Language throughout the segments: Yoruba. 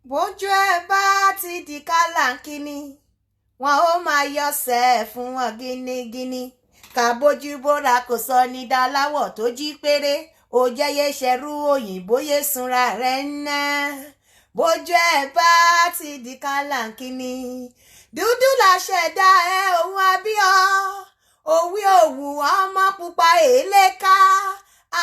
Bójú ẹ bá ti di kálàkínní, wọn ó máa yọsẹ̀ fún wọn gínígíní. Ká bójú bóra kò sọ ní daláwọ̀ tó jí péré. Ó jẹ́yẹ ṣẹrú òyìnbó yé sunra rẹ̀ ń ná. Bójú ẹ bá ti di kálàkínní, dúdú la ṣẹ̀dá ẹ òun abíọ́. Òwí òwú ọmọ pupa èlékà.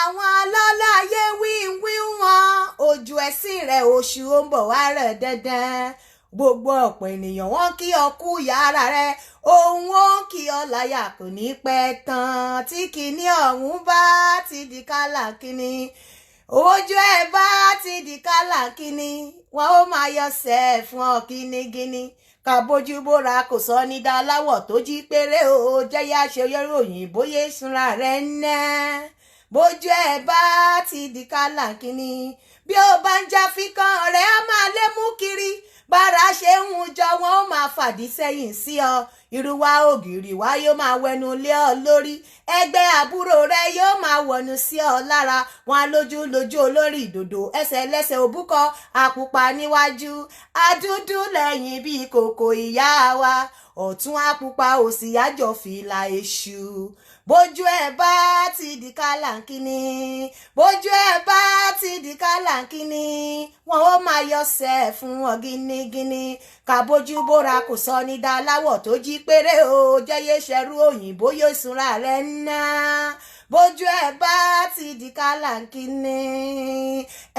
Àwọn alọ́lá ayé wíwí wọn. Ojú ẹ̀sìn rẹ̀ oṣù ó ń bọ̀ wá rẹ̀ dandan. Gbogbo ọ̀pọ̀ ènìyàn wọ́n kí ọ kú yàrá rẹ̀. Òun ó kí ọ láyà kò ní pẹ́ tán. Tí kìíní ọ̀hún bá ti di kálàkínní, ojú ẹ bá ti di kálàkínní, wọn ó máa yọsẹ̀ fún ọ gínígíní. Ká bójú bóra kò sọ ní daláwọ̀ tó jí péré. O jẹ́yà ṣe òyìnbó yé sunra rẹ̀ ń ná. Bójú ẹ bá ti di kálàkínní, bí ó bá ń já fíkàn rẹ̀ á máa lé mú kiri. Bára ṣe ń jọ wọn ó máa fàdí sẹ́yìn sí ọ. Irúwá ògiri wá yóò máa wẹnu lé ọ lórí. Ẹgbẹ́ àbúrò rẹ yóò máa wọnú sí ọ lára wọn. Lójú lójú olórí ìdòdò, ẹsẹ̀ lẹ́sẹ̀ òbúkọ, àpupa níwájú, adúdú lẹ́yìn bíi kòkò ìyá wa. Ọ̀tún àpupa, òsì àjọ fìlà èṣù. Bójú ẹ bá ti di kálàkínní, bójú ẹ bá ti di kálàkínní, wọn ó máa yọsẹ̀ fún ọ gínígíní. Ká bójú bóra kò sọ ní daláwọ̀ tó jí péré. O jẹ́yẹ ṣẹrú òyìnbó yóò sunra rẹ̀ ń ná. Bójú ẹ bá ti di kálàkínní.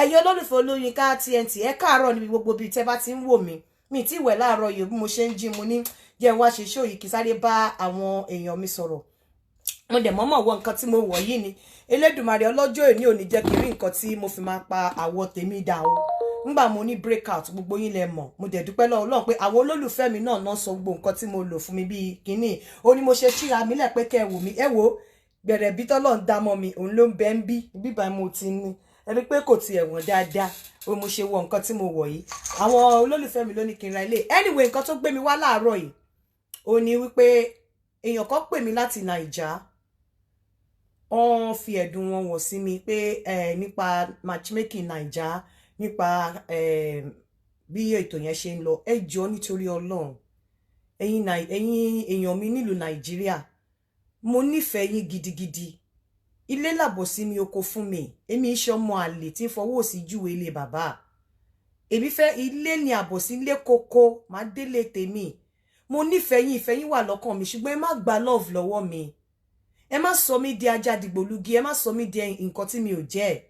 Ẹ̀yin olólùfẹ́ Olóyinka TNT, ẹ káàárọ̀ níbi gbogbo bíi tẹ́ bá ti ń wò mí. Mi tí wẹ̀ láàárọ̀ yìí. Bí mo ṣe ń jí, mo ní jẹ́ n wá ṣe ṣó yìí kí sáré bá àwọn èèyàn mi sọ̀rọ̀. Mo dẹ̀ mọ́mọ́ wọ nǹkan tí mo wọ̀ yìí ni. Elédùmarè ọlọ́jọ́ òní ò ní jẹ́ kí n rí nǹkan tí mo fi máa pa àwọ̀ tèmi dà o. Ngbà mo ní breakout, gbogbo yín lẹ mọ̀. Mo dẹ̀ dúpẹ́ lọ́wọ́ Ọlọ́run pé àwọn olólùfẹ́ mi náà náà sọ gbogbo nǹkan tí mo lò fún mi bíi kínní. Ó ní mo ṣe ṣíra mi lẹ̀ pé kẹ́ ẹ wò mí. Ẹ wò gbẹ̀rẹ̀ bí tọ́lọ́ ń dámọ́ mi, òun ló ń bẹ́ ń bí bíbá mo ti ní ẹni pé kò tiẹ̀ wọ̀n dáadáa. Ó mo ṣe wọ nǹkan tí mo wọ̀ yìí. Àwọn olólùfẹ́ mi ló ní kí n ra ilé. Anyway, nǹkan tó gbé mi wá láàárọ̀ yìí ó ní wípé èèyàn kan pè mí láti Nàìjà. Wọ́n fi ẹ̀dùn wọn wọ̀ sí mi pé nípa matchmaking Naija, nípa bí ètò yẹn ṣe ń lọ. Ẹ jọ̀ọ́, nítorí Ọlọ́run, ẹ̀yin èèyàn mi nílùú Nàìjíríà, mo nífẹ̀ẹ́ yín gidigidi. Ilé làbọ̀ sí mi, oko fún mi. Èmi iṣẹ́ ọmọ àlè tí ń fọwọ́ sí júwe ilé bàbá. Èmi fẹ́ ilé ní àbọ̀ sí ilé koko má délé tèmi. Mo nífẹ̀ẹ́ yín, ìfẹ́ yín wà lọ́kàn mi, ṣùgbọ́n ẹ má gba love lọ́wọ́ mi. Ẹ má sọ mí di ajá dìgbòlugi. Ẹ má sọ mí di nǹkan tí mi ò jẹ́.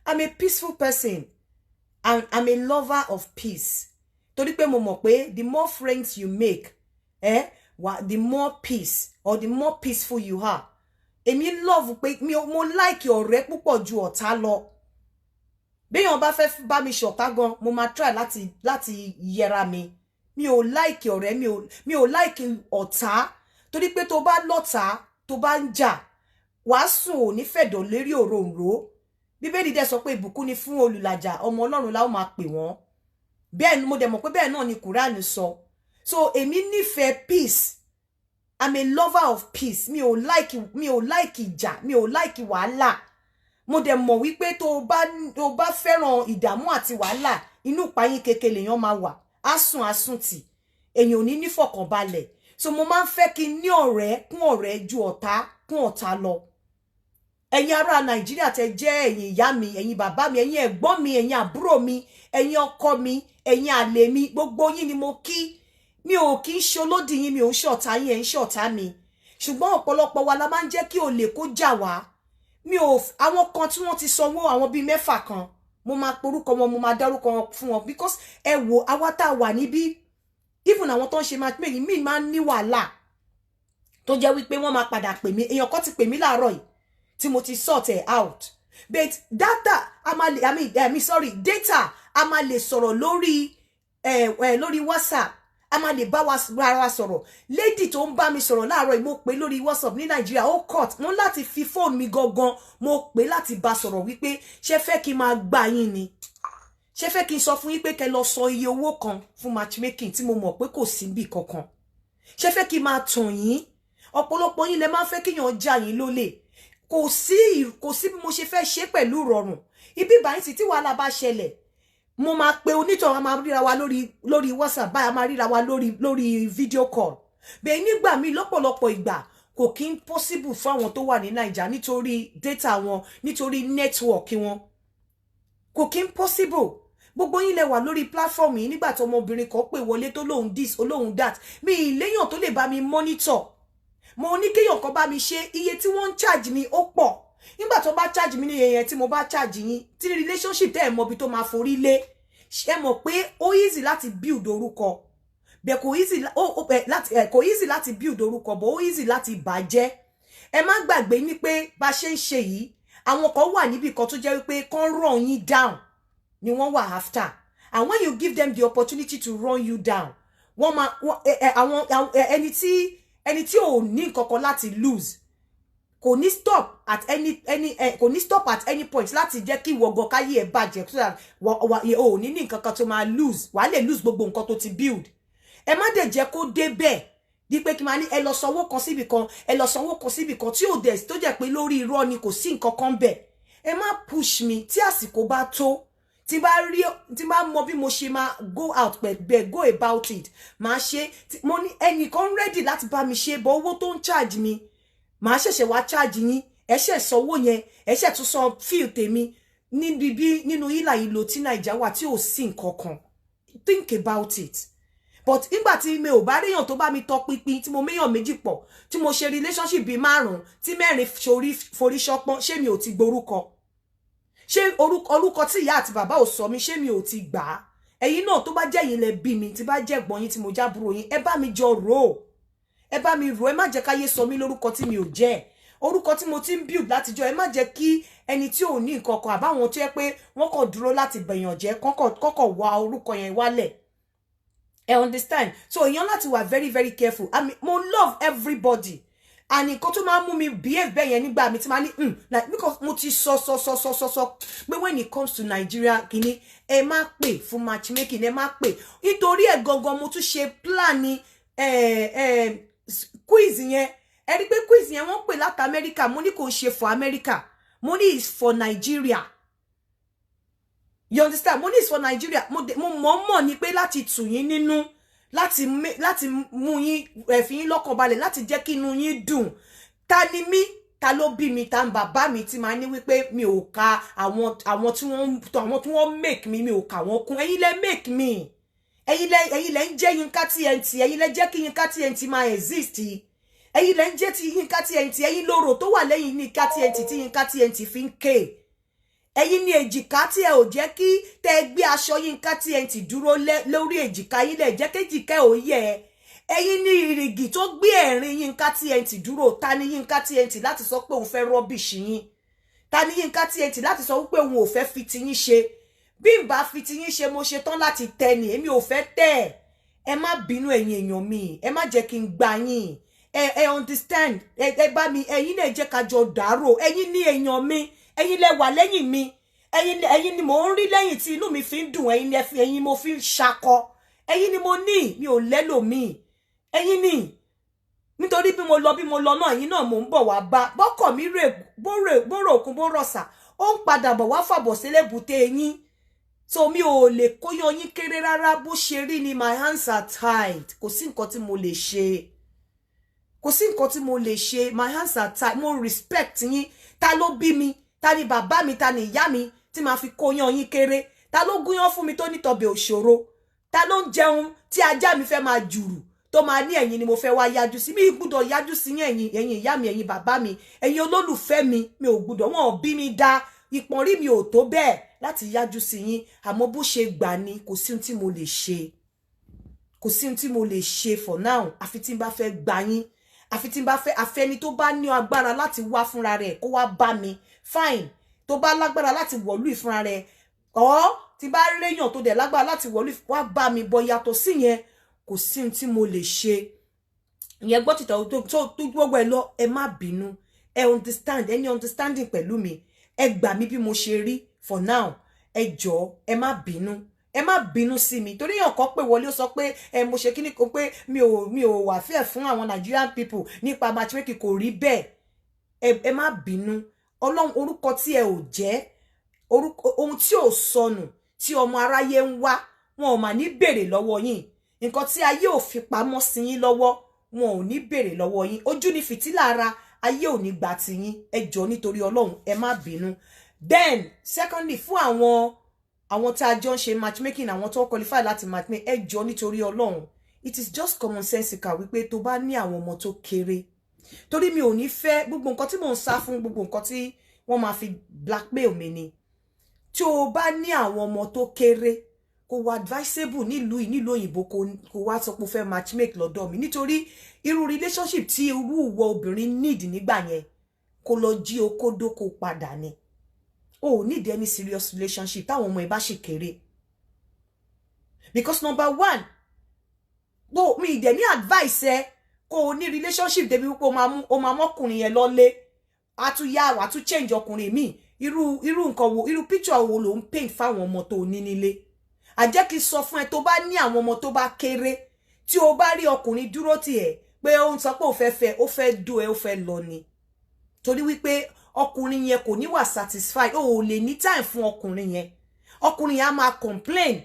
I'm a peaceful person. I'm a lover of peace, torí pé mo mọ̀ pé the more friends you make, the more peace or the more peaceful you are. Èmi love pé mi mo like ọ̀rẹ́ púpọ̀ ju ọ̀tá lọ. Béèyàn bá fẹ́ bá mi ṣọ̀tá gan, mo máa try láti yẹra mi. Mi ò like ọ̀rẹ́, mi ò like ọ̀tá, torí pé tó bá lọ́tàá, tó bá ń jà, wàá sùn ò ní fẹ̀dọ̀ lérí òroǹro. Bíbélì dẹ̀ sọ pé ìbùkún ni fún olùlàjà, ọmọ Ọlọ́run la ó máa pè wọ́n. Bẹ́ẹ̀ mo dẹ̀ mọ̀ pé bẹ́ẹ̀ náà ni Kùránì sọ. So èmi nífẹ̀ẹ́ peace. I'm a lover of peace. Mi ò like ìjà, mi ò like wàhálà. Mo dẹ̀ mọ̀ wípé tó bá fẹ́ràn ìdààmú àti wàhálà, inú ìpayín keke lèèyàn máa wà. Á sùn, á sùn tì, èèyàn ò ní nífọ̀kànbalẹ̀. So mo máa ń fẹ́ kí n ní ọ̀rẹ́ kún ọ̀rẹ́ ju ọ̀tá kún ọ̀tá lọ. Ẹ̀yin ará Nàìjíríà tẹ́ jẹ́ ẹ̀yin ìyá mi, ẹ̀yin bàbá mi, ẹ̀yin ẹ̀gbọ́n mi, ẹ̀yin àbúrò mi, ẹ̀yin ọkọ mi, ẹ̀yin àlè mi, gbogbo yín ni mo kí. Mi ò kí ń ṣe olódì yín, mi ò ń ṣọ̀tá yín, ẹ̀ ń ṣọ̀tá mi. Ṣùgbọ́n ọ̀pọ̀lọpọ̀ wa la máa ń jẹ́ kí olè kó jà wá. Mi ò àwọn kan tí wọ́n ti sanwó, àwọn bíi mẹ́fà kan, mo máa porúkọ wọn, mo máa dárúkọ wọn fún wọn, because ẹ wo àwa tá a wà níbí, even àwọn tó ń ṣe matchmaking mi máa ń ní wàhálà tó jẹ́ wípé wọ́n máa padà pè mí. Èèyàn kan ti pè mí láàárọ̀ yìí tí mo ti sort it out. But data a máa lè, I mean, sorry, data a máa lè sọ̀rọ̀ lórí ẹ ẹ lórí WhatsApp, a máa lè bá wa ara sọ̀rọ̀. Lady tó ń bá mi sọ̀rọ̀ láàárọ̀ yìí, mo pè lórí WhatsApp ní Nàìjíríà, ó cut. Mo láti fi fóònù mi gangan, mo pè láti bá sọ̀rọ̀ wípé ṣé fẹ́ kí n máa gbà yín ni? Ṣé fẹ́ kí n sọ fún yín pé kẹ́ lọ sọ iye owó kan fún matchmaking tí mo mọ̀ pé kò sí níbì kankan? Ṣé fẹ́ kí n máa tàn yín? Ọ̀pọ̀lọpọ̀ yín lẹ máa ń fẹ́ kíyàn já yín lólè. Kò sí bí mo ṣe fẹ́ ṣe pẹ̀lú ìrọ̀rùn ibi báyìí sí tí wàhálà bá ṣẹlẹ̀. Mo máa pe onítọ̀hún, a máa ríra wa lórí WhatsApp báyìí, a máa ríra wa lórí video call bẹ́ẹ̀. Nígbà míì, lọ́pọ̀lọpọ̀ ìgbà, kò kí ń possible fún àwọn tó wà ní Naija nítorí data wọn, nítorí network wọn, kò kí ń possible. Gbogbo yín lẹ wà lórí platform yìí nígbà tí ọmọbìnrin kan pè wọlé tó lóhun this, olóhun that. Mi ìléyàn tó lè bá mi monitor. Mo ní kéèyàn kan bá mi ṣe, iye tí wọ́n ń charge mi ó pọ̀. Nígbà tó bá charge mi ní iye yẹn, tí mo bá charge yín, tí relationship tẹ́ ẹ̀ mọ ibi tó máa forí lé, ẹ mọ̀ pé ó easy láti build orúkọ bẹ́ẹ̀, kò easy láti kò easy láti build orúkọ bọ̀, ó easy láti bàjẹ́. Ẹ má gbàgbé ní pé bá ṣe ń ṣe yìí, àwọn kan wà níbì kan tó jẹ́ wípé kán run yín down ni wọ́n wà after, and when you give them the opportunity to run you down, wọ́n máa àwọn ẹni tí ò ní nǹkan kan láti lose kò ní stop at any kò ní stop at any point láti jẹ́ kí ìwọ gan káyé ẹ̀ bàjẹ́, so that ò ní ní nǹkan kan tó máa lose, wàá lè lose gbogbo nǹkan tó ti build. Ẹ má dẹ̀ jẹ́ kó dé bẹ́ẹ̀ di pé kí n máa ní ẹ lọ sanwó kan síbì kan, ẹ lọ sanwó kan síbì kan, tí ò dẹ̀ tó jẹ́ pé lórí irọ́ ni, kò sí nǹkan kan bẹ̀. Ẹ má push mi. Tí àsìkò bá tó, tí bá rí, tí bá mọ bí mo ṣe máa go out pẹ̀, go about it, máa ṣe. Mo ní ẹnìkan ready láti bá mi ṣe bọ́, owó tó ń charge mi, màá ṣẹ̀ṣẹ̀ wá charge yín, ẹ ṣẹ̀ sanwó yẹn, ẹ ṣẹ̀ tún san fee tèmi níbi bí nínú ìlà ìlò tí Naija wà tí ò sí nǹkan kan. Think about it. But nígbà tí mi ò bá ríyàn tó bá mi tọpinpin, tí mo méyàn méjì pọ̀, tí mo ṣe relationship bíi márùn, tí mẹ́rin forí ṣọpọ́n, ṣé mi ò ti gborúkọ? Ṣé orúkọ tí ìyá àti bàbá ò sọ mi, ṣé mi ò ti gbà á? Ẹ̀yin náà, tó bá jẹ́ yín lẹ bí mi, tí bá jẹ́ ẹ̀gbọ́n yín, tí mo jábúrò yín, ẹ bá mi jọ rò ó, ẹ bá mi rò. Ẹ má jẹ́ káyé sọ mí lórúkọ tí mi ò jẹ́, orúkọ tí mo ti ń build látijọ́. Ẹ má jẹ́ kí ẹni tí ò ní nǹkan kan, àbáwọn tó yẹ pé wọ́n kàn dúró láti bẹ̀yàn jẹ́, kọ́kọ́ wá orúkọ yẹn wálẹ̀. Ẹ understand? So èèyàn láti wà very very careful. I mean, mo love everybody, and nǹkan tó máa ń mú mi behave bẹ́ẹ̀ yẹn nígbà mi tí máa ní like, because mo ti sọ sọ sọ sọ sọ sọ pé when it comes to Nigeria kìíní, ẹ má pè fún matchmaking, ẹ má pè. Nítorí ẹ̀ gangan mo tún ṣe plan ní quiz yẹn. Ẹ rí pé quiz yẹn, wọ́n pè láti America. Mo ní kò ṣe for America, mo ní is for Nigeria. You understand? Mo ní is for Nigeria. Mo mọ̀ mọ̀ ni pé láti tù yín nínú, láti mú yín, ẹ fi yín lọ́kàn balẹ̀, láti jẹ́ kí inú yín dùn. Ta ni mí? Ta ló bí mi? Ta ń bàbá mi tí máa ní wípé mi ò ka àwọn tí wọ́n make mi, mi ò kà wọ́n kún? Ẹ̀yin lẹ make me, ẹ̀yin lẹ ń jẹ́ Yínká TNT, ẹ̀yin lẹ jẹ́ kí Yínká TNT máa exist, ẹ̀yin lẹ ń jẹ́ ti Yínká TNT, ẹ̀yin lóró tó wà lẹ́yìn Yínká TNT tí Yínká TNT fi ń ké. Ẹ̀yin ní èjìká tí ẹ ò jẹ́ kí tẹ́ gbé aṣọ Yínká TNT dúró lórí èjìká yín lẹ̀ jẹ́ kéjìká ò yẹ. Ẹ̀yin ní ìrìgì tó gbé ẹ̀rín Yínká TNT dúró. Ta ni Yínká TNT láti sọ pé òun fẹ́ rubbish yín? Ta ni Yínká TNT láti sọ wípé òun ò fẹ́ fi tiyín ṣe? Bí n bá fi tiyín ṣe, mo ṣe tán láti tẹ ni, èmi ò fẹ́ tẹ́ ẹ. Ẹ má bínú, ẹ̀yin èèyàn mi, ẹ má jẹ́ kí n gbà yín. Ẹ understand? Ẹ bá mi, ẹ̀yin náà jẹ́ ká jọ dàrò. Ẹ̀yin ní èèyàn mi, ẹ̀yin lẹ wà lẹ́yìn mi, ẹ̀yin ni mò ń rí lẹ́yìn tí inú mi fi ń dùn, ẹ̀yin lẹ fi, ẹ̀yin mo fi ń ṣakọ, ẹ̀yin ni mo ní, mi ò lẹ́lòmíì, ẹ̀yin ni. Nítorí bí mo lọ, bí mo lọ náà, ẹ̀yin náà mò ń bọ̀ wá bá. Bọ́kọ̀ mi rè bóró òkun, bó rọ̀ṣà, ó ń padà bọ̀ wá fàbọ̀ sílẹ̀ yín. So mi ò lè kóyán yín kéré rárá. Bó ṣe rí ni, my hands are tied. Kò sí nǹkan tí mo lè ṣe, kò sí nǹkan tí mo lè ṣe. My hands are tied. Mo respect yín. Ta ló bí mi? Ta ni bàbá mi? Ta ni ìyá mi tí màá fi kóyán yín kéré? Ta ló gúnyán fún mi tó ní tọbẹ̀ òṣòro? Ta ló ń jẹun tí ajá mi fẹ́ máa jùrù tó máa ní ẹ̀yin ni mo fẹ́ wá yájú sí? Mi gbúdọ̀ yájú sí yín, ẹ̀yin ìyá mi, ẹ̀yin bàbá mi, ẹ̀yin olólùfẹ́ mi. Mi ò gbúdọ̀, wọn ò bí mi dá, ìpọ̀nrí mi ò tó bẹ́ẹ̀ láti yájú sí yín. Àmọ́ bó ṣe gbà ni, kò sí ohun tí mo lè ṣe, kò sí ohun tí mo lè ṣe for now, àfi tí n bá fẹ́ gbà yín, àfi tí n bá fẹ́ àfẹni tó bá ní agbára láti wá fúnra rẹ̀ kó wá bá mi. Fine, tó bá lágbára láti wọ̀lú ìfúnra rẹ̀, ọ́ tí bá réyàn tó dẹ̀ lágbára láti wọ̀lú wá bá mi bọ̀. Yàtọ̀ sí yẹn, kò sí ohun tí mo lè ṣe. Ìyẹn gbọ́ tìtọ̀ tó gbogbo ẹ lọ. Ẹ má bínú, ẹ understand, ẹ ní understanding pẹ̀lú mi. Ẹ gbà mí bí mo ṣe rí for now. Ẹ jọ̀ọ́, ẹ má bínú, ẹ má bínú sí mi, torí èèyàn kan pè wọlé, ó sọ pé ẹ mo ṣe kíní kan pé mi ò wà fair fún àwọn Nigerian people nípa matchmaking. Kò rí bẹ́ẹ̀. Ẹ má bínú. Ọlọ́run, orúkọ tí ẹ ò jẹ́, orúkọ ohun tí ò sọnù. Tí ọmọ aráyé ń wá, wọn ò mà ní béèrè lọ́wọ́ yín. Nǹkan tí ayé ò fi pamọ́ sí yín lọ́wọ́, wọn ò ní béèrè lọ́wọ́ yín. Ojú ni fìtílà ara, ayé ò ní gbà ti yín. Ẹ jọ̀ọ́, nítorí Ọlọ́run, ẹ má bínú. Then secondly, fún àwọn tá a jọ ń ṣe matchmaking, àwọn tó qualify láti matchmake, ẹ jọ̀ọ́, nítorí Ọlọ́run, it is just common sensical wípé tó bá ní àwọn ọmọ tó kéré, torí mi ò ní fẹ́ gbogbo nǹkan tí mò ń sá fún, gbogbo nǹkan tí wọ́n máa fi blackmail mi ni. Tí o bá ní àwọn ọmọ tó kéré, kò wá advisable nílùú yìí, nílùú òyìnbó, kò wá sọ pé o fẹ́ matchmake lọ́dọ̀ mi, nítorí irú relationship tí irú ìwọ obìnrin need nígbà yẹn, kó lọ jí okódókó padà ni. O ò need any serious relationship táwọn ọmọ ẹ bá ṣì kéré, because number one, bó mi dẹ̀ ní advice ẹ kó o ní relationship débi wípé o máa mú o máa mọ́kùnrin yẹn lọ́lé, a tún yá wàá tún change ọkùnrin míì. Irú nǹkan wo, irú picture wo ló ń paint fáwọn ọmọ tó ní nílé? Àjẹ́ kí n sọ fún ẹ, tó bá ní àwọn ọmọ tó bá kéré, tí o bá rí ọkùnrin dúró tì ẹ́ pé ó ń sọ pé ó fẹ́ fẹ́, ó fẹ́ dó ẹ, ó fẹ́ lọ ni, torí wípé ọkùnrin yẹn kò ní wà satisfied. O ò lè ní time fún ọkùnrin yẹn. Ọkùnrin yẹn á máa complain.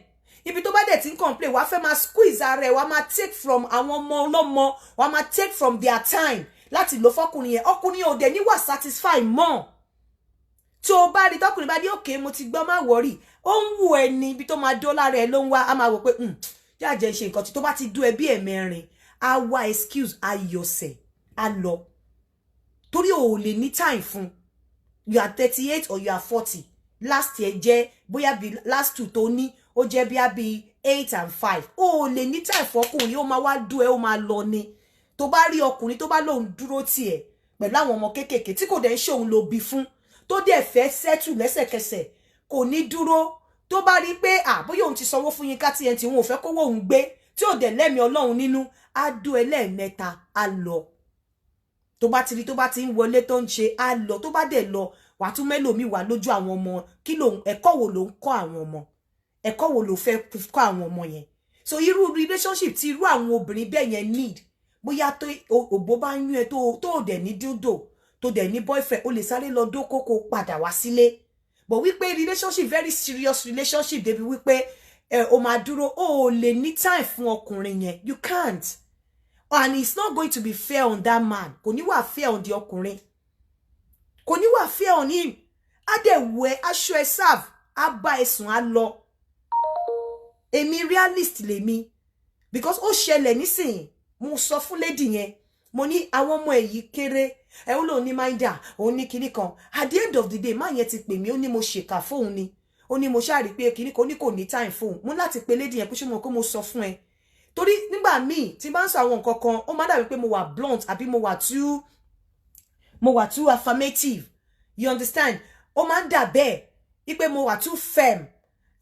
Ibi tó bá dẹ̀ ti ń complain, wàá fẹ́ máa squeeze ara ẹ̀, wàá máa take from àwọn ọmọ ọlọ́mọ, wàá máa take from their time láti lò fọkùnrin yẹn. Ọkùnrin yẹn ò dẹ̀ ní wà satisfied mọ́. Tí o bá rí tọkùnrin bá dé, "Okay, mo ti gbọ́, má worry," ó ń wù ẹ ní ibi tó máa dó lára ẹ ló ń wá. Á máa wò pé jáàjẹ́ ṣe nǹkan tí tó bá ti dó ẹ bí ẹ̀mẹrin, á wá excuse, á yọsẹ̀, á lọ, torí o ò lè ní time fún. You are 38 or you are 40. Last year jẹ́ bóyá bí last two tó ní, ó jẹ́ bí 8 and 5. O ò lè ní time fọkùnrin. Ó máa wá dó ẹ, ó máa lọ ni. Tó bá rí ọkùnrin tó bá lóun dúró tiẹ̀ pẹ̀lú àwọn ọmọ kéékèèké tí kò dẹ̀ ń ṣe òun ló bí fún, tó dẹ̀ fẹ́ settle lẹ́sẹ̀kẹsẹ̀, kò ní dúró. Tó bá rí pé à bóyá òun ti sanwó fún Yínká TNT, òun ò fẹ́ kówó òun gbé, tí ò dẹ̀ lẹ́mìí Ọlọ́run nínú, á dó ẹ lẹ́ẹ̀mẹ́ta, á lọ. Tó bá ti rí tó bá ti ń wọlé tó ń ṣe, á lọ. Tó bá dẹ̀ lọ, wàá tún mẹ́lòmíì wà lójú àwọn ọmọ. Kí ló ẹ̀kọ́ wo ló ń kọ́ àwọn ọmọ? Ẹ̀kọ́ wo ló fẹ́ kọ́ àwọn ọmọ yẹn? So irú relationship tí irú àwọn obìnrin bẹ́ẹ̀ yẹn need, bóyá tó òbó bá ń yún ẹ, tó dẹ̀ ní dildo, tó dẹ̀ ní boyfriend, o lè sáré lọ dókòkò padà wá sílé. But wípé relationship, very serious relationship, débi wípé ẹ o máa dúró, o ò lè ní time fún ọkùnrin yẹn. You can't, and it's not going to be fair on that man. Kò ní wà fair on the ọkùnrin, kò ní wà fair on him. Á dẹ̀ wù ẹ́, aṣọ ẹ serve, á bá ẹ sùn, á lọ. Èmi, realist lèmi, because ó ṣẹlẹ̀ nísìnyí. Mo sọ fún lady yẹn, mo ní àwọn ọmọ èyí kéré ẹ, ó lóun ní minder, òun ní kinní kan. At the end of the day, má yẹn ti pè mí, ó ní mo ṣèkà fóun ni, ó ní mo ṣáà rí pé kinní kan, ó ní kò ní time fóun. Mo láti pe lady yẹn pé ṣé mo kó mo sọ fún ẹ, torí nígbà míì tí bá ń sọ àwọn nǹkan kan, ó má dàbí pé mo wà blunt àbí mo wà too affirmative, you understand? Ó máa ń dà bẹ́ẹ̀ wípé mo wà too firm.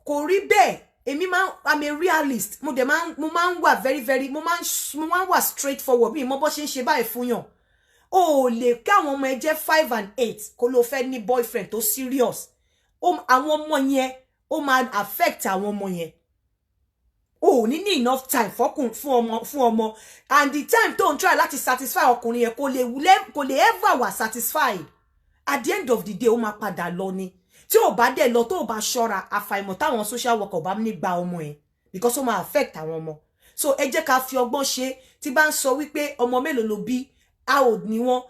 Kò rí bẹ́ẹ̀. Èmi máa, I'm a realist. Mo dẹ̀ máa, mo máa ń wà very very, mo máa ń wà straight forward. Mi mọ bó ṣe ń ṣe báyìí fún yàn. O ò lè káwọn ọmọ ẹ jẹ́ 5 and 8 kó ló fẹ́ ní boyfriend tó serious. Àwọn ọmọ yẹn, ó máa affect àwọn ọmọ yẹn. O ò ní ní enough time fọkùn fún ọmọ, and the time tó ń try láti satisfy ọkùnrin yẹn, kò lè ever wà satisfied. At the end of the day, ó máa padà lọ ni. Tí ò bá dẹ̀ lọ, tó ò bá ṣọ́ra, àfàìmọ̀ táwọn social worker ò bá ní gba ọmọ ẹ̀, because ó máa affect àwọn ọmọ. So ẹ jẹ́ ká fi ọgbọ́n ṣe. Tí bá ń sọ wípé ọmọ mélòó ló bí, how old ni wọ́n,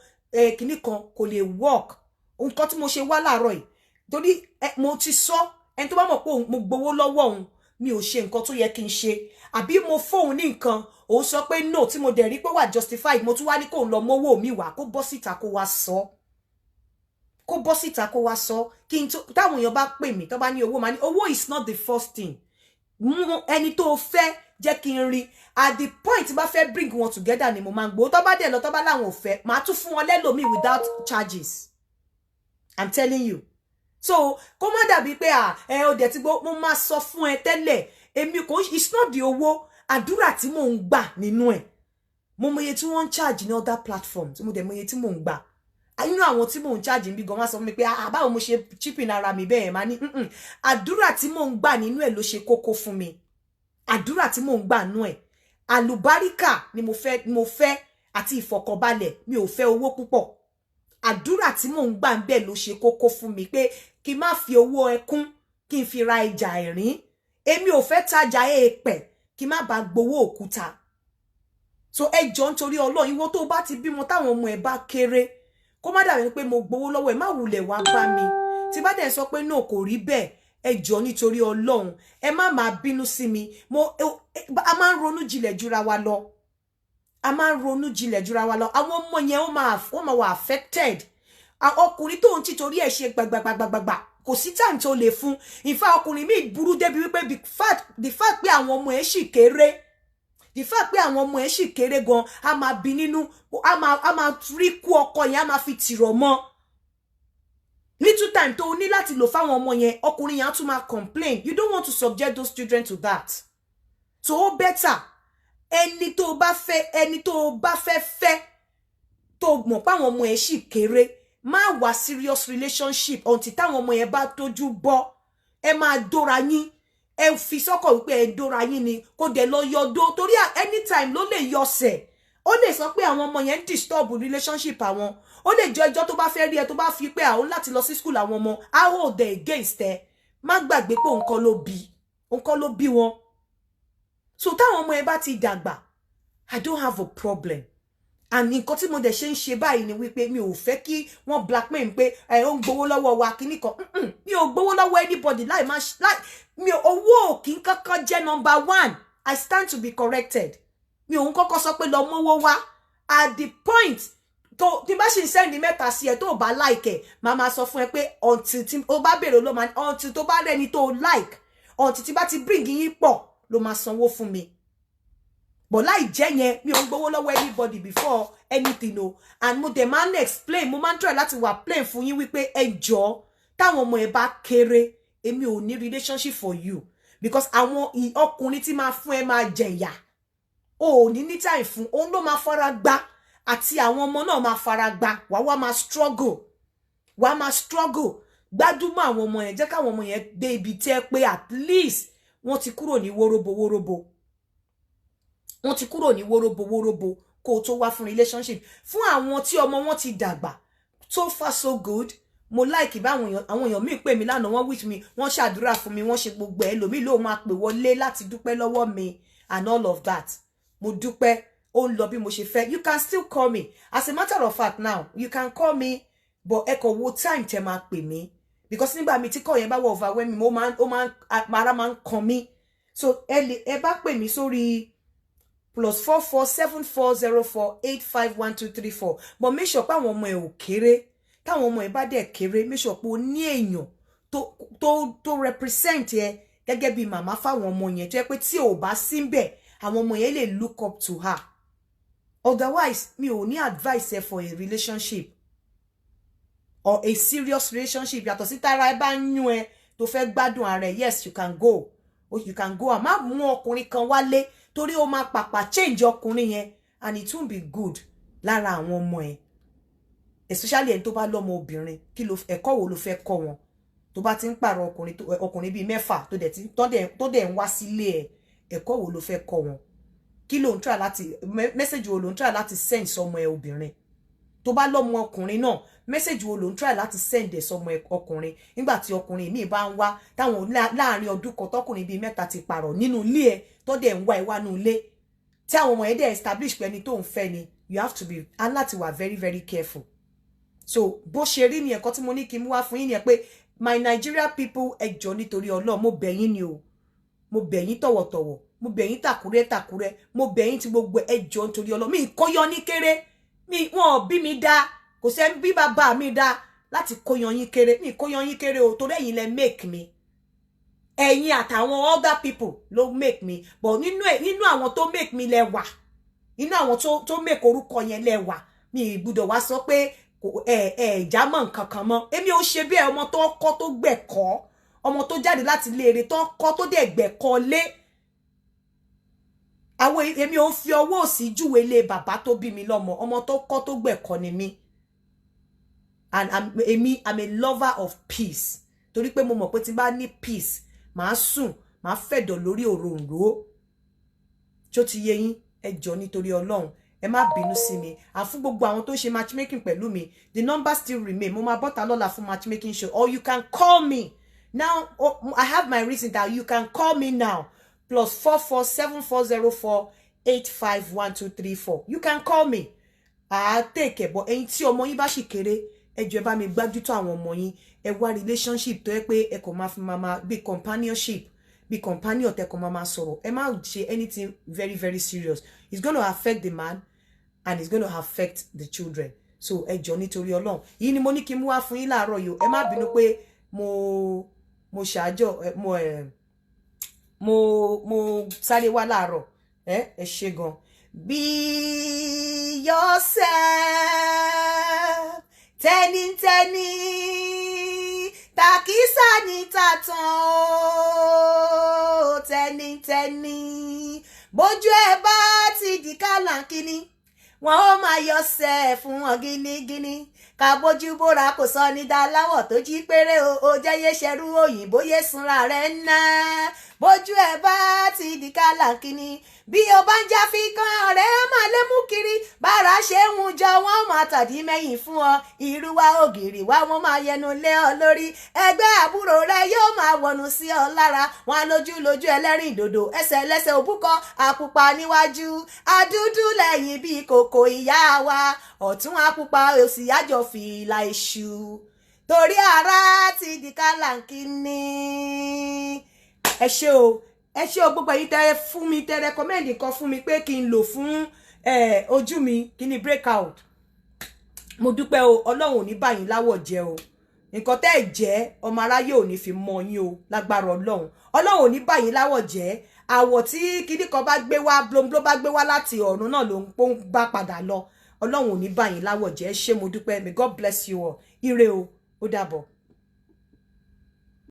kinní kan, kò lè work. Nǹkan tí mo ṣe wá láàárọ̀ yìí, torí mo ti sọ, ẹni tó bá mọ̀ pé mo gbowó lọ́wọ́ òun, mi ò ṣe nǹkan tó yẹ kí n ṣe, àbí mo fóun ní nǹkan, òun sọ pé no, tí mo dẹ̀ rí pé wà justified, mo tún wá ní kóun lọ mówó mi wá, kó bọ́ síta kó wá sọ, kó bọ́ síta kó wá sọ. Kí n tó, táwọn èèyàn bá pè mí, tó bá ní owó, máa ní owó is not the first thing. Mú ẹni tó fẹ́ jẹ́ kí n rí. At the point bá fẹ́ bring wọn together ni mo máa ń gbowó. Tó bá dẹ̀ lọ, tó bá láwọn ò fẹ́, màá tún fún wọn lẹ́lòmíì without charges, I'm telling you. So kó má dàbí pé à ẹ ò dẹ̀ ti gbó. Mo máa sọ fún ẹ tẹ́lẹ̀, èmi kò, it's not the owó. Àdúrà tí mò ń gbà nínú ẹ̀, mo mọ iye tí wọ́n ń charge ní other platforms, mo dẹ̀ mọ iye tí mò ń gbà inú àwọn tí mò ń charge ń bí gan. Wá sọ fún mi pé, "Ah, báwo mo ṣe cheapen ara mi bẹ́ẹ̀?" Máa ní, Àdúrà tí mò ń gbà nínú ẹ̀ ló ṣe kókó fún mi. Àdúrà tí mò ń gbà nínú ẹ̀, àlùbáríkà ni mo fẹ́, mo fẹ́ àti ìfọ̀kànbalẹ̀. Mi ò fẹ́ owó púpọ̀. Àdúrà tí mò ń gbà ń bẹ̀ ló ṣe kókó fún mi, pé kí n má fi owó ẹkún Kí n fi ra ìjà ẹ̀rín. Èmi ò fẹ́ tajà èèpẹ̀ kí n má bàa gbowó òkúta. So ẹ jọ̀ọ́, nítorí Ọlọ́run, ìwọ tó bá ti bímọ, táwọn ọmọ ẹ bá kéré, kó má dàbí pé mo gbowó lọ́wọ́ ẹ, má wulẹ̀ wá bá mi. Tí bá dẹ̀ sọ pé no, kò rí bẹ́ẹ̀, ẹ jọ̀ọ́, nítorí Ọlọ́run, ẹ má máa bínú sí mi. Mo a máa ń ronú jinlẹ̀ jura wa lọ, a máa ń ronú jinlẹ̀ jura wa lọ. Àwọn ọmọ yẹn, ó máa wà affected. Ọkùnrin tó ń tìtorí ẹ̀ ṣe gbàgbàgbàgbàgbà, kò sí time tó lè fún. In fact, ọkùnrin míì burú débi wípé the fact pé àwọn ọmọ ẹ̀ sì kéré, the fact pé àwọn ọmọ ẹ̀ sì kéré gan, a máa bí nínú, a máa rí kú ọkọ yẹn, a máa fi tìrọ̀ mọ́. Little time tó o ní láti lò fáwọn ọmọ yẹn, ọkùnrin yẹn á tún máa complain. You don't want to subject those children to that. So ó better, ẹni tó o bá fẹ́, ẹni tó o bá fẹ́ fẹ́, tó o mọ̀ páwọn ọmọ ẹ̀ sì kéré, má wá serious relationship until táwọn ọmọ yẹn bá tójú bọ́. Ẹ máa dóra yín, ẹ fi sọ́kọ̀ wípé ẹ dóra yín ni, kó dẹ̀ lọ yọdó, torí anytime ló lè yọsẹ̀. Ó lè sọ pé àwọn ọmọ yẹn ń disturb relationship àwọn. Ó lè jọ ẹjọ́ tó bá fẹ́ rí ẹ, tó bá fi pé àwọn láti lọ sí school àwọn ọmọ, á hold ẹ against ẹ. Má gbàgbé pé òun kọ́ ló bí, òun kọ́ ló bí wọn. So táwọn ọmọ ẹ bá ti dàgbà, I don't have a problem. And nǹkan tí mo dẹ̀ ṣe ń ṣe báyìí ni wípé mi ò fẹ́ kí wọ́n blackmail pé ẹ ó ń gbowó lọ́wọ́ wa, kíní kan. Mi ò gbowó lọ́wọ́ anybody láì má láì mi ò. Owó ò kí ń kọ́kọ́ jẹ́ number one. I stand to be corrected. Mi ò ń kọ́kọ́ sọ pé lọ mówó wá. At the point tó tí bá ṣì ń send mẹ́ta sí ẹ, tó o bá like ẹ, màá máa sọ fún ẹ pé until tí o bá béèrè ló máa, until tó bá rẹni tó like, until tí bá ti bring yín pọ̀ ló máa sanwó fún mi. But láì jẹ́ yẹn, mi ò ń gbowó lọ́wọ́ anybody before anything o. And mo dẹ̀ máa ń explain, mo máa ń try láti wà plain fún yín wípé ẹ jọ̀ọ́, táwọn ọmọ ẹ bá kéré, èmi ò ní relationship for you, because àwọn ọkùnrin tí máa fún ẹ máa jẹ̀yà. O ò ní ní time fún òun, ló máa fara gbá, àti àwọn ọmọ náà máa fara gbá. Wàá wá máa struggle, wàá máa struggle. Gbádùmọ̀ àwọn ọmọ yẹn, jẹ́ káwọn ọmọ yẹn dé ibi tẹ́ pé at least wọ́n ti kúrò ní wóróbo wóróbo, wọ́n ti kúrò ní wóróbo wóróbo, kó o tó wá fún relationship. Fún àwọn tí ọmọ wọn ti dàgbà, so far so good. Mo like bá àwọn èèyàn míì pè mí lánàá, wọ́n wish mi, wọ́n ṣàdúrà fún mi, wọ́n ṣe gbogbo ẹ̀ lòmíì ló máa pè wọlé láti dúpẹ́ lọ́wọ́ mi and all of that. Mo dúpẹ́, ó ń lọ bí mo ṣe fẹ́. You can still call me. As a matter of fact, now you can call me, but ẹ kò wo time tẹ máa pè mí, because nígbà mi tí call yẹn bá wọ overwhelming, mo máa ó máa ara máa ń kan mí. So ẹ lè, ẹ bá pè mí sórí +44 7404 851234, but make sure pé àwọn ọmọ ẹ ò kéré. Táwọn ọmọ ẹ bá dẹ̀ kéré, make sure pé o ní èèyàn tó represent ẹ gẹ́gẹ́ bí màmá fáwọn ọmọ yẹn, tó yẹ pé tí ò bá sí ń bẹ̀, àwọn ọmọ yẹn lè look up to her. Otherwise, mi ò ní advice ẹ for a relationship or a serious relationship, yàtọ̀ sí tára ẹ bá ń yún ẹ, tó fẹ́ gbádùn ara ẹ. Yes, you can go, you can go. Má mú ọkùnrin kan wálé, torí ó máa pàpà change ọkùnrin yẹn, and it won't be good lára àwọn ọmọ ẹ, especially ẹni tó bá lọ́mọ obìnrin. Kí ló ẹ̀kọ́ wo ló fẹ́ kọ́ wọn tó bá ti ń pààrọ̀ ọkùnrin, ọkùnrin bíi mẹ́fà tó dẹ̀ ti tó dẹ̀ ń wá sílé ẹ̀? Ẹ̀kọ́ wo ló fẹ́ kọ́ wọn? Kí ló ń try láti message wo ló ń try láti send sọmọ ẹ obìnrin? Tó bá lọ́mọ ọkùnrin náà, message wo ló ń try láti send ẹ̀ sọmọ ọkùnrin nígbà tí ọkùnrin míì bá ń wá, táwọn láàrin ọdún kan, tọkùnrin bíi mẹ́ta ti pààrọ̀ nínú ilé ẹ, tó dẹ̀ ń wá ẹ wá nínú ilé, tí àwọn ọmọ yẹn dẹ̀ establish pé ẹni tó ń fẹ́ ni? You have to be aláti wà very, very careful. So bó ṣe rí ni ẹ̀kọ́ tí mo ní kí n mú wá fún yín ni ẹ pé my Nigeria people, ẹ jọ̀ọ́, nítorí Ọlọ́run, mo bẹ̀ yín ni o. Mo bẹ̀ yín tọ̀wọ̀tọ̀wọ̀, mo bẹ̀ yín tàkúrẹ́ tàkúrẹ́, mo bẹ̀ yín ti gbogbo. Ẹ jọ̀ọ́, nítorí Ọlọ́run, mi kóyan ní kéré mi, wọn ò bí mi dá, kò sẹ́ bí bàbá mi dá láti kóyan yín kéré. Mi kóyan yín kéré o, torí ẹ̀yin lẹ make me, ẹ̀yin àtàwọn other people ló make me, but nínú ẹ̀, nínú àwọn tó make me lẹ wà, nínú àwọn tó make orúkọ yẹn lẹ wà. Mi ì gbúdọ̀ wá sọ pé ẹ ẹ jámọ́ nǹkan kan mọ́. Èmi ò ṣe bẹ́ẹ̀. Ọmọ tó kọ́, tó gbẹ̀kọ́, ọmọ tó jáde láti ilé eré, tó kọ́, tó dẹ̀ gbẹ̀kọ́ lé àwọn, èmi ò fi ọwọ́ òsì júwe ilé bàbá tó bí mi lọ́mọ. Ọmọ tó kọ́, tó gbẹ̀kọ́ ni mí. And èmi, I'm a lover of peace, torí pé mo mọ̀ pé tí n bá ní peace, màá sùn, màá fẹ̀dọ̀ lórí òròǹró. Tó ti yé yín? Ẹ jọ̀ọ́, nítorí Ọlọ́run, ẹ má bínú sí mi. And fún gbogbo àwọn tó ń ṣe matchmaking pẹ̀lú mi, the number still remain. Mo máa bọ́ta lọ́la fún matchmaking show, or you can call me. Now, oh, I have my reason that you can call me now. +44 7404 851234. You can call me. I take it, but ẹ̀yin tí ọmọ yín bá sì kéré, ẹ jọ̀ọ́, ẹ bá mi gbájútó àwọn ọmọ yín. Ẹ wá relationship tó yẹ pé ẹ kò máa fi máa bí companionship, bí companion tẹ kò máa sọ̀rọ̀. Ẹ má ṣe anything very very serious. It's gonna affect the man and it's gonna affect the children. So ẹ jọ̀ọ́, nítorí Ọlọ́run, yìí ni mo ní kí n mú wá fún yín láàárọ̀ yìí o. Ẹ má bínú pé mo ṣàjọ mo ẹ mo mo sáré wá láàárọ̀. Ẹ ṣe gan. Be yourself. Tẹ́nítẹ́ní tàkísà ní tàtàn o, tẹ́nítẹ́ní. Bójú ẹ bá ti di kálàkínní, wọn ó máa yọsẹ̀ fún wọn gínígíní. Ká bójú bóra kò sọ ní dáláwọ̀ tó jí péré o. Ó jẹ́ yé ṣerú òyìnbó, yé sunra rẹ̀ ń ná. Bójú ẹ bá ti di kálàkínní, bí o bá ń já fi kan rẹ̀ máa lé mú kiri. Bára ṣe ń jọ, wọ́n máa tàdí mẹ́yìn fún ọ. Irú wa ògiri wa, wọ́n máa yẹnu lé ọ lórí. Ẹgbẹ́ àbúrò rẹ yóò máa wọnú sí ọ lára wọn. Lójú lójú ẹlẹ́rìn dòdò, ẹsẹ̀ lẹ́sẹ̀ òbúkọ, àpupa níwájú, adúdú lẹ́yìn bíi kòkò ìyá wa. Ọ̀tún àpupa, òsì àjọ fìlà èṣù, torí ara ti di kálàkínní. Ẹ ṣé o, ẹ ṣé o. Gbogbo ẹ̀yin tẹ́ fún mi, tẹ́ recommend nǹkan fún mi pé kí n lò fún ojú mi, kí ni breakout, mo dúpẹ́ o. Ọlọ́run ò ní bá yín láwọ̀ jẹ́ o. Nǹkan tẹ́ ẹ̀ jẹ́, ọmọ aráyé ò ní fi mọ yín o, lágbára Ọlọ́run. Ọlọ́run ò ní bá yín láwọ̀ jẹ́. Àwọ̀ tí kinní kan bá gbé wá, blombló bá gbé wá láti ọ̀run náà ló ń pọ́n bá padà lọ. Ọlọ́run ò ní bá yín láwọ̀ jẹ́. Ṣé mo dúpẹ́. May God bless you all. Ire o, ó dàbọ̀.